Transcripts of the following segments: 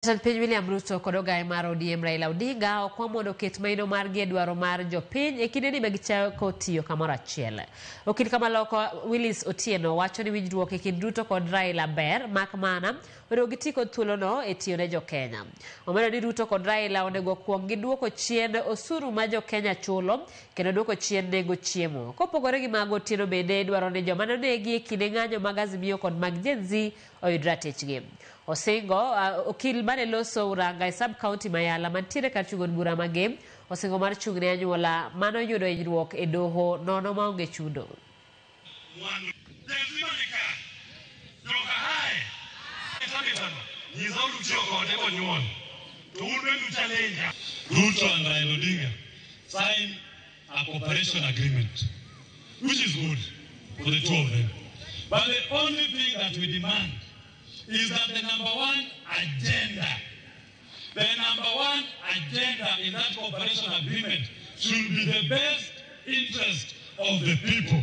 Jatend piny William Ruto kod ogaye mar ODM Raila Odinga okwa mondo oket maino margi e dwaro mar jopiny e kindeni ma gichako tiyo kamoro achiel. Okil Kamaloko Willis Otieno wacho ni winjruok e kind Ruto kod Raila ber mak mana onego giti kod thuolono e tiyo ne jokenya. Omedo ni Ruto kod Raila onego okuong giduoko chien osuru ma jokenya chulo kendo duoko chien nengo chiemo. Kopogore gi mago, Otieno bende dwaro ni joma nonegi e kinde ng'anyo mag Azimio kod mag Gen Z oyud ratichgi. Osingo, okil mane loso Uranga e sub county ma Yala mantiere kar chung' od bura ma Gem, osingo mar chung' ne anyuola mane oyudo hinyruok e doho nono maonge chudo. Mwandu. Gen Z mane ka? Joka hae. Mita no. Nyisa uru tiyo kode konyuol. To un bende u challenge. Ruto and Raila Odinga sign a cooperation agreement, which is good for the two of them. But the only thing that we demand is that the number one agenda in that cooperation agreement should be the best interest of the people.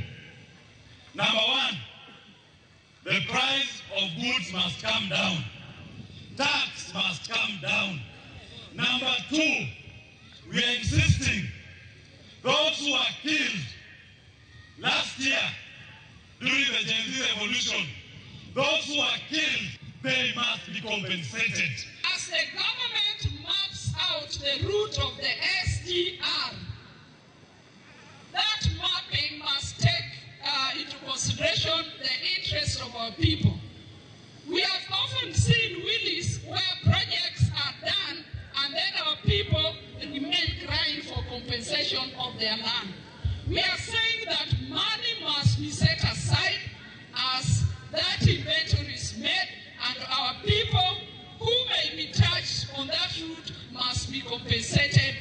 Number one, the price of goods must come down. Tax must come down. Number two, we are insisting those who were killed last year during the Gen Z revolution, those who were killed, they must be compensated. As the government maps out the route of the SGR, that mapping must take into consideration the interests of our people. We have often seen, Willis, where projects are done and then our people remain crying for compensation of their land. We are saying that money must be set aside as that inventory is made, and our people who may be touched on that route must be compensated